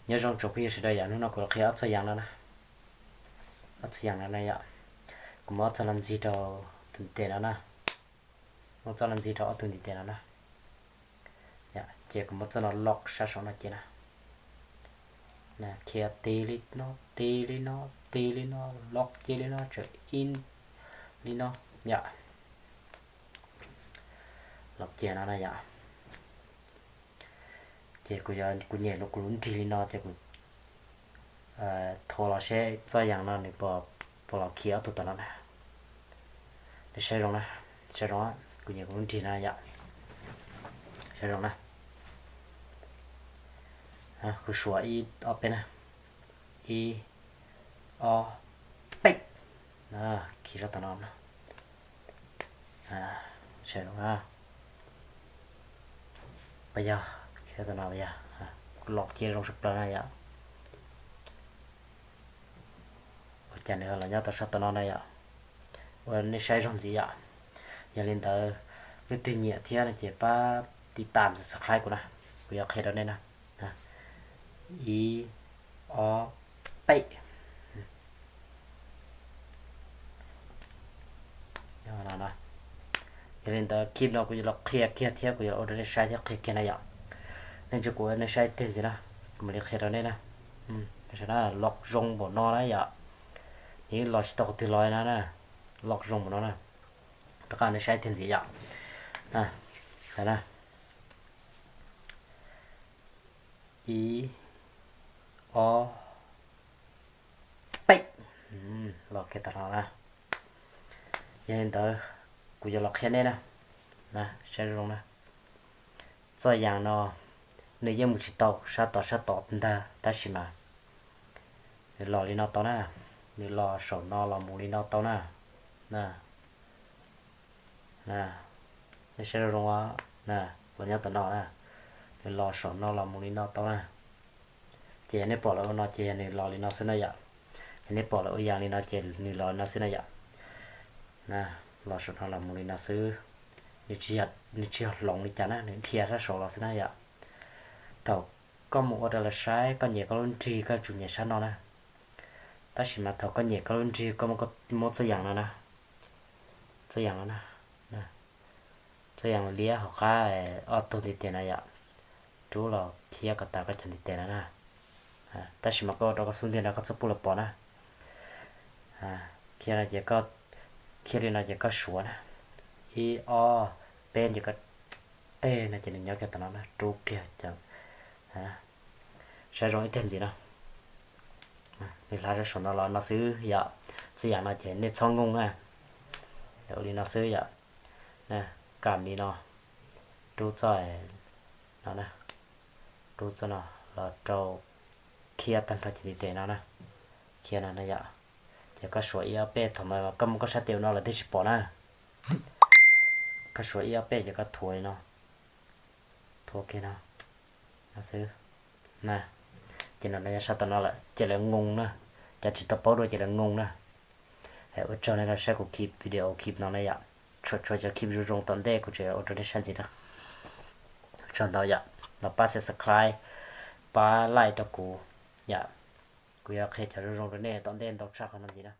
Nyob zoo tsoom phooj ywg sawv daws yom, hnub no kuv los qhia ob txoj yam no na. Ob txoj yam no na yom, kuv muab ob txoj no ntxig rau tus ntiv tes no na. Muab txoj no ntxig rau ob tug ntiv tes no na. Ces kuv muab txoj no lock sab saum no cia na. Khiav tig li no, tig li no, tig li no, lock cia li no, tsawm ib li no yom. Lock cia no na yom. Ces kuv, kuv nyem kuv lub nrig li no ces kuv thuav los seb txoj yam no nws puas los khiav ob tug tom no na. Nej saib zoo na, saib zoo, kuv nyem kuv lub nrig no yom. Saib zoo na. Kuv suav ib ob peb na. Ib, ob, peb. Khiav sab tom no na. Saib zoo na. Pas yog, khiav sab tom no pas yog, los cia zoo sab plaws na yom. Ua cas nws los nyob tau sab tom no na yom. Ua nej saib zoo ntxiv yom. Yog li ntawd, leej twg nyiam thiab no ces pab tiv tam subscribe kuv na, kuv yuav qhia rau nej na. Ib, ob, peb. Yog li ntawd clip no kuv yuav los qhia kiag thiab kuv yuav ua rau nej saib thiab qhia kiag na yom. Nej ntsib kuv ua nej saib tiag ntxiv na, kuv mam li qhia rau nej na. Los zoo npaum no na yom. Nws los tsis tau qhov twg los na, los zoo npaum no na. Rov qab nej saib tiag ntxiv yom. Ib, ob, peb. Los kiag tom no na. Yog li ntawd, kuv yuav los qhia nej na. Saib zoo na. Txoj yam no nws yeej mus tsis tau sab tod sab tod ntag tab sis mas nws los li no tau na. Nws los saum no los mus li no tau na. Nej saib zoo zoo, los nyob tom no na. Nws los saum no los mus li no tau na. Ces yog nej pom lawv ua no ces yog nws los li no xwb na yom. Yog nej pom lawv ua yam li no ces nws los li no xwb na yom. Los saum no los mus li no xwb. Nws tsis yog hloov li cas na, nws dhia sab saud los xwb na yom. Thaum koj mus ua rau lawv saib koj nyem koj lub nrig koj tsum nyem sab no na. Tab sis mas thaum koj nyem koj lub nrig koj muab txoj yam no na, txoj yam no na, txoj yam liab hauv qab ob tug ntiv tes na yom, rub los khiab kom tas koj cov ntiv tes no na. Tab sis mas koj ua rau koj xub ntiag no koj txhob pub lawv pom na. Khiab no ces koj, khiab li no ces koj suav na, ib ob peb ces koj teg no ces nws nyob kiag tom no na, rub kiag. Saib zoo ib teg ntxiv no. Nws hla rau saum no los no xwb yom. Txoj yam no ces nej txhob ngooj na. Ua li no xwb yom. Kam li no, rub txoj no, rub txoj no los rau khiab tag nrho cov ntiv tes no na. Khiab no na yom. Ces koj suav ib ob peb, thaum mas koj muab koj sab tes ua no lawv thiaj tsis pom na. Koj suav ib ob peb ces koj thuav li no, thuav kiag no, no xwb. Ces no nyob sab tom no lawm ces lawv ngoo na. Cov tsis tau paub dua ces lawv ngoo na. Ua tsaug nej los saib kuv clip video clip no na yom. Tshuav tshuav cov clip zoo zoo tom ntej kuv tseem ua rau nej saib ntxiv na. Ua tsaug ntau yom, los pab subscribe, pab like rau kuv yom. Kuv yuav qhia cov zoo zoo rau nej tom ntej ntau tshaj qhov no ntxiv na.